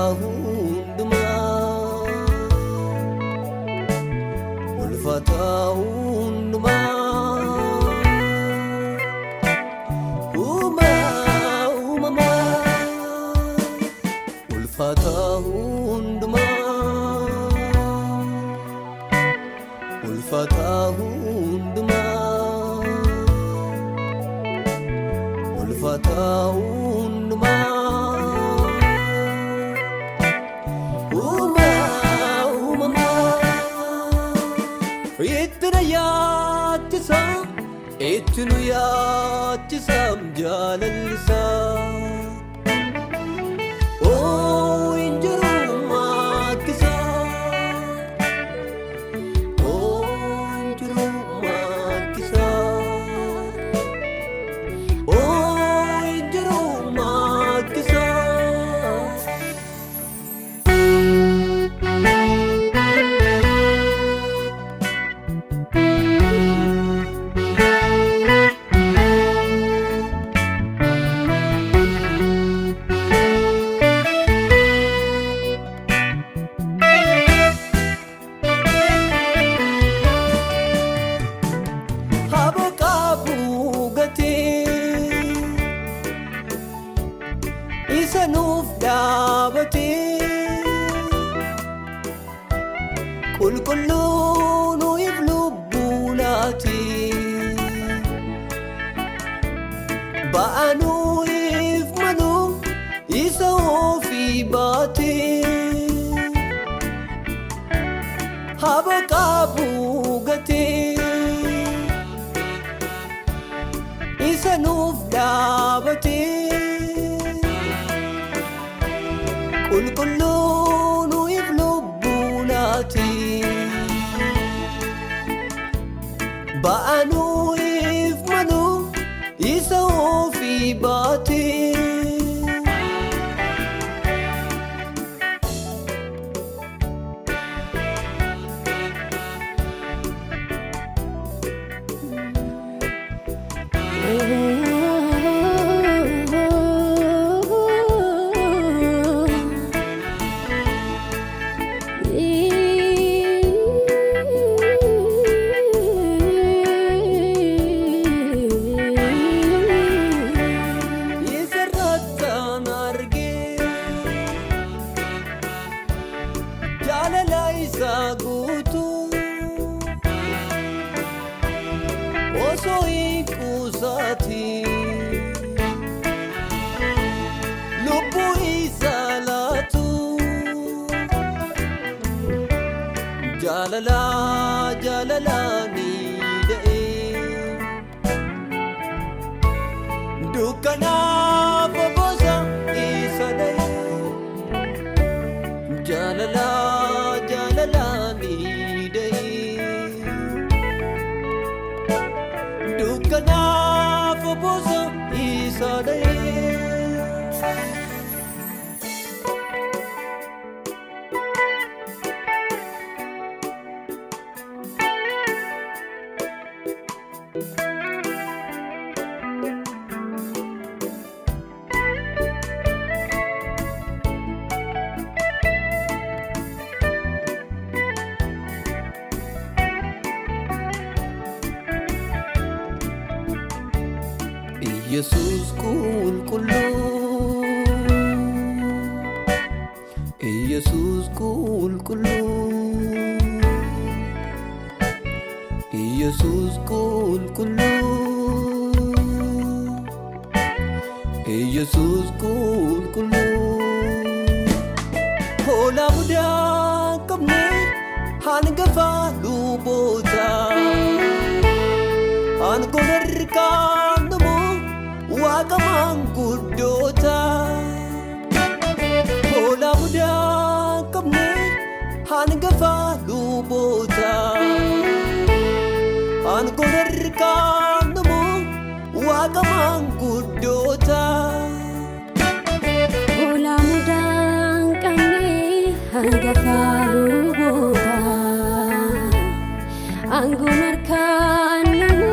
Ulfaataa hundumaa, ulfaataa hundumaa, uumaa uumamaa, ulfaataa hundumaa, ulfaataa hundumaa, ulfaataa hundumaa. Uumaa uumamaa, itti na yaachisa, itti nu yaachisa jaalalli isaa. Oo hin jiru maakkisa, oo hin jiru maakkisa, oo hin jiru maakkisa. Habaqaa buugatee isa nuuf dhaabatee qulqulluu nuuf lubbuu laatee ba'aa nuuf malu isa ofii baatee habaqaa buugatee isa nuuf dhaabatee qulqulluu nuuf lubbuu laatee ba'aa nuuf malu isa ofii baatee. Isarrattaan argee jaalala isaa guutuu osoo hin qusaatiin lubbuu isaa laatu jaalala jaalalaanii da'ee dukkanaaf bosa isa dha'ee jaalala jaalalaanii da'ee dukkanaaf bosa isa dha'ee. Yesus qulqulluu, Yesus qulqulluu, Yesus qulqulluu, Yesus qulqulluu. Hoolaa mudaa hin qabne hangafa lubootaa. Aangoon harkaan dhumu waaqa maanguddoota. Hoolaa mudaa hin qabne hangafa luboota. Aangoon harkaan dhumu waaqa maanguddoota. Hoolaa mudaa hin qabne hangafa lubootaa. Aangoon harkaan namu